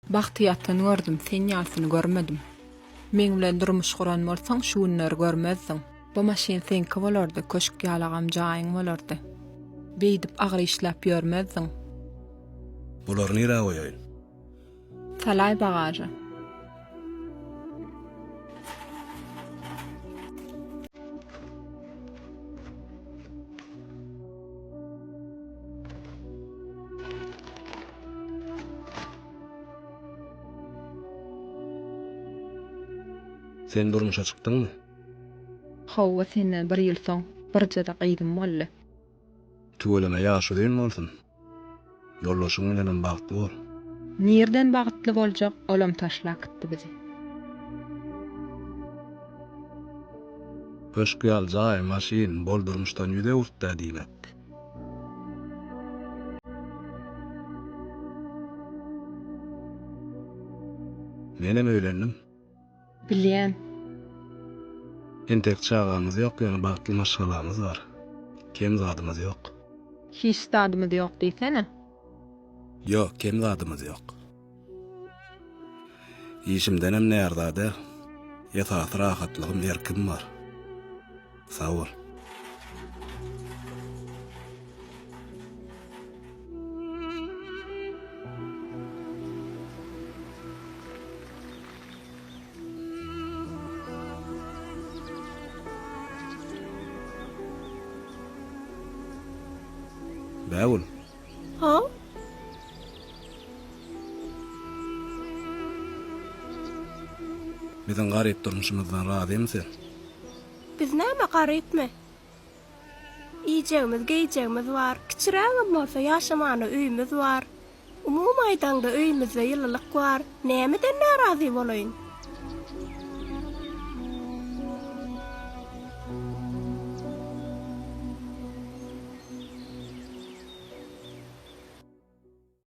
Bagty ýatan gördüm, sen ýalysyny görmedim. Meň bilen durmuş guran bolsaň, şu günleri görmezdiň. Bu maşyn seňki bolardy, köşk ýalagam jaýyň bolardy. Beýdip agyr işläp ýörmezdiň. Bulary nirä goýaýyn? Salaý bagaža. Sen durmuşa çykdyňmy? Hawa, senden bir ýyl soň birje-de gyzym boldy. Tüweleme ýaş uzyn bolsun. Ýoldaşyň bilenem bagtly bol. Nirden bagtly boljak, olam taşlap gitdi bizi. Köşk ýaly jaý, maşyn, bol durmuşdan ýüz öwürtdä diýmek. Menem öýlendim. Bilýän. Entek çagamyz ýok, ýöne bagtly maşgalamyz bar. Kem zadymyz ýok. Hiç zadymyz ýok diýsene. Ýok, kem zadymyz ýok. Işimdenem närza däl. Esasy rahatlygym, erkim bar. Sag bol. Bägül. Haw? Biziň garyp durmuşymyzdan razymy sen? Biz näme garypmy? Iýjegimiz, geýjegimiz bar, kiçirägem bolsa ýaşamana öýümiz bar. Umumy aýdaňda öýümizde ýylylyk bar, nämeden närazy bolaýyn?